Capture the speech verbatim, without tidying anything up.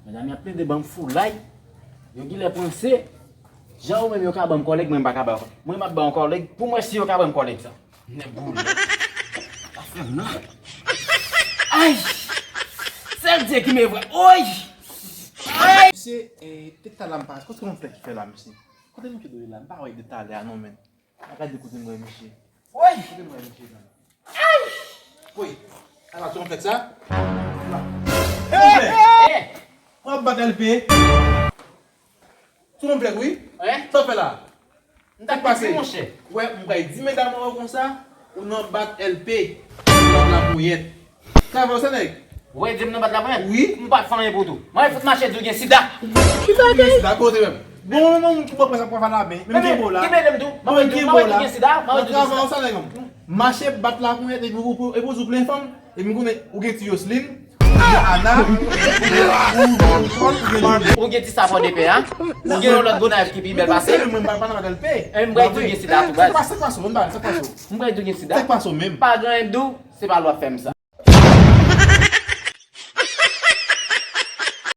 Medam, y ap plede ban m foulay. Yo genlè panse, jan ou menm yo ka ban m kòlèg, mwen m pa ka ba yo. Mwen m ap ba yo kòlèg pou m wè si yo ka ban m kòlèg sa. Nèg boule. Pa fè m non. Ay! Sèl Dye ki me vre. Oy! Ay! Misye, eh, te talè m pa, kote yon flèk ki fè la, misye? Kote misye dwe la? M pa wè de talè a non, men. A gade kote m wè misye. Woy! Kote m wè misye la? Ay! Woy! Ala, se yon flèk sa? Hey! Hey! Hey! W ap bat L P? Se yon flèk, wi. Hein? Sa w fè la? M t ap pase, monchè. Wè, m pral di medam ou konsa, ou nan bat L P. Bat la ponyèt. Travay sa, nèg? Ou di m nan bat la ponyèt? Wi. M pa t fè anyen pou tou. Mwen fout mache di w gen sida. Ki sa gen? Sida kote menm? Bon, bon, bon, ki bon, sa pral la, men. Men ki bon la? Ki mele m tou? Mwen di w gen sida, mwen di w gen sida. Travay sa, nèg. Mache bat la ponyèt, epi ou, epi ou plen fanm, epi m konnen ou gen ti Yoslin, ou gen Ana, ou gen Nicole, ou gen Julie. Ou gen ti sapò de pè, a? Ou gen yon lòt Gonayiv ki pi bèl pase? Mwen, mwen pa nan L P. E m pral di w gen sida tou, baz. Sa k pase, sa k pase, sa k pase? M pral di w gen sida. Sa k pase menm? Pa gen anyen m di w, se pa l w ap fè m sa.